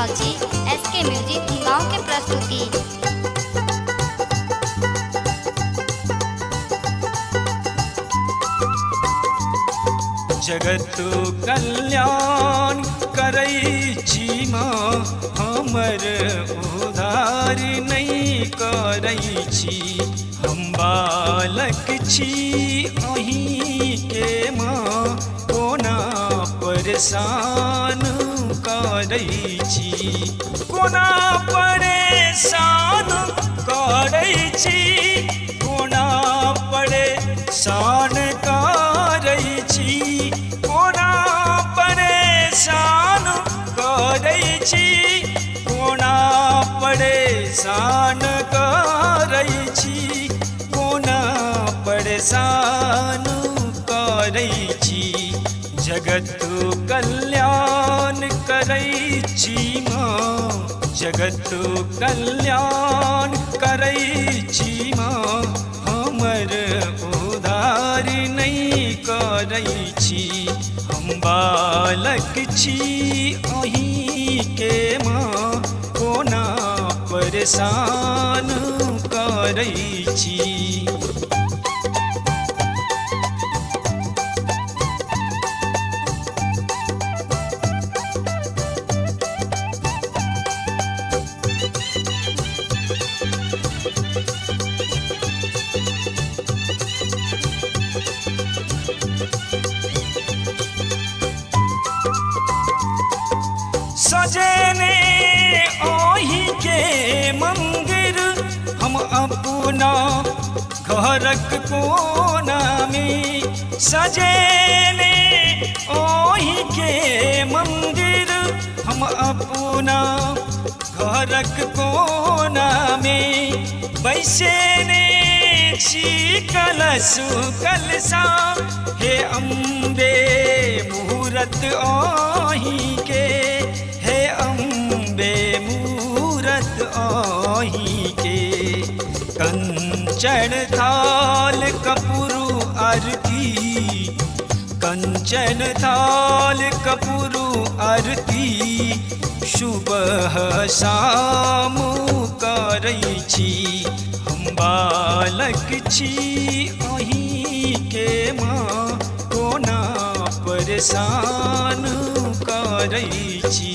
रहल छी एस के म्यूजिक गाँव के प्रस्तुति। जगत कल्याण करै छी माँ, हमर उद्धार नहि करै छी। हम बालक छी अहीँके माँ, कोना परेशान करै छी। कोना परेशान करै छी, कोना परेशान करै छी, कोना परेशान करै छी, कोना परेशान करै छी, कोना परेशान करै छी। जगत कल्याण करै छी माँ, जगत कल्याण करै छी माँ, हमर उद्धार नहि करै छी। हम बालक छी अहीँके माँ, कोना परेशान करै छी। सजेने ओहि के मंदिर हम अपना घरक कोना में, सजेने ओहि के मंदिर हम अपना घरक कोना में, बैसेने छी कलश कलसा, हे अम्बे मुहूर्त ओहि के, हे अम्बे मूरत अहीं के। कंचन थाल कपूर आरती, कंचन थाल कपूर आरती, सुबह शाम करै छी। हम बालक छी अहीँके माँ, कोना परेशान करै छी।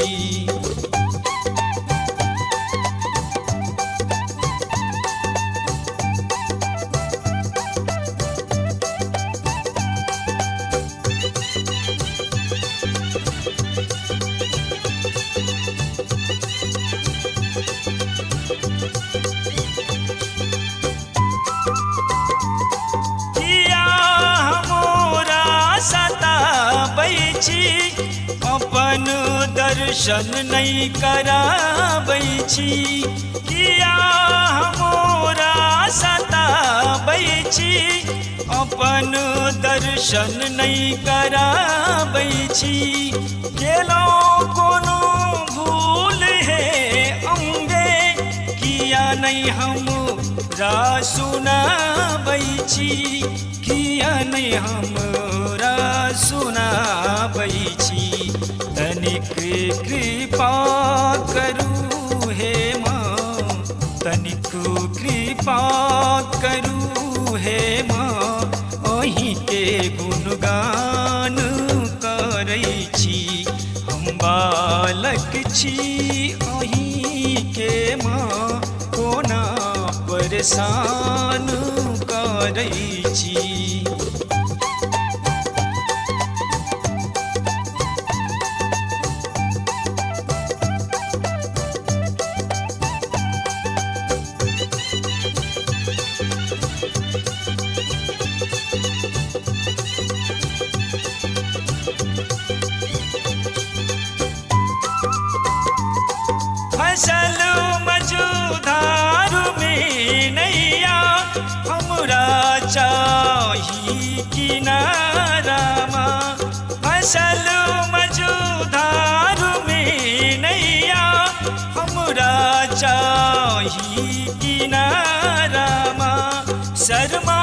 किया हमरा सताबै छी, अपन दर्शन नहि कराबै छी। किया हमरा सताबै छी, अपन दर्शन नहि कराबै छी। केलहुँ कोनो भूल हे अम्बे, किया नहि हमरा सुनाबै छी, किया नहि हमरा सुनाबै छी। तनिक कृपा करू हे माँ, तनिक कृपा करू हे माँ, अहीँके गुणगान करै छी। हम बालक छी अहीँके माँ, कोना परेशान करै छी। फसल मझधार में नैया, हमरा चाही किनारामा। फसल मझधार में नैया, हमरा चाही किनारामा। शर्मा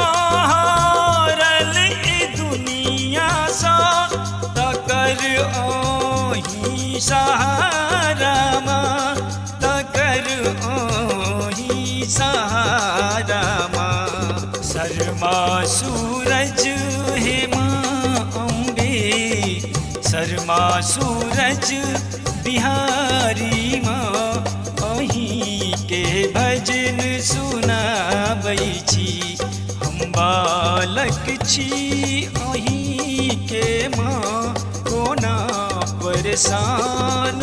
हारल ई दुनिया सँ, तकर अहीं सहारामा। सागर अहीं सहारा माँ। शर्मा सूरज हे माँ अम्बे, शर्मा सूरज बिहारी माँ, अहीं के भजन सुनाबै छी। हम बालक छी अहीं के माँ, कोना परेशान